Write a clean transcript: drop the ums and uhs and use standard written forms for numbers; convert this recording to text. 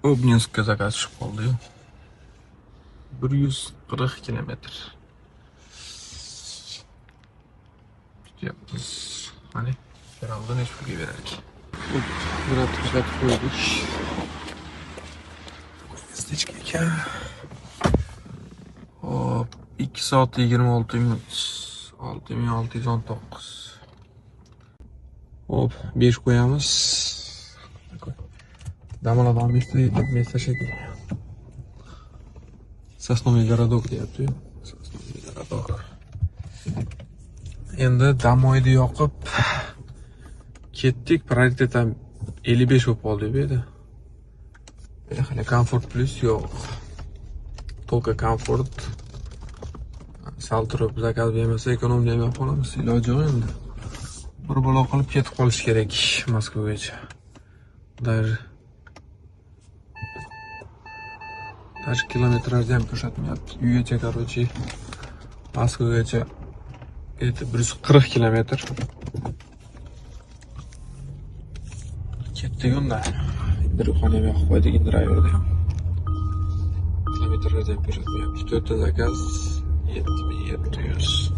Obninskka zakaz tushib qoldi-yu. 140 kilometr. Kutyapmiz. Qani, Feralda necha pulga berar ekan? Grabni ishlatib qo'ydik. Nechka ekan? Hop, 2 soat 26 minut. 6619. Hop, 5 qo'yamiz. Dam oladigan место shekilli. Сосновый городок deyapti. Сосновый городок. Endi damoyni yoqib ketdik. Prioritet ham 55 bo'lib qoldi bu yerda. Hali Comfort Plus yo'q. Только Comfort. Sal turib zakaz bermasa ekonomni ham yoqib qolamiz. Iloji yo'q endi. Bir balo qilib ketib qolish kerak Moskvagacha. Даже kilometrajni ham ko'rsatmayapti. Uygacha, короче, Moskvagacha это 140 kilometr. Ketdik unda. Indirxona ham yoqib qo'ydik, indraverda ham. Kilometrajni ham ko'rsatmayapti. 4 ta zakaz 7700.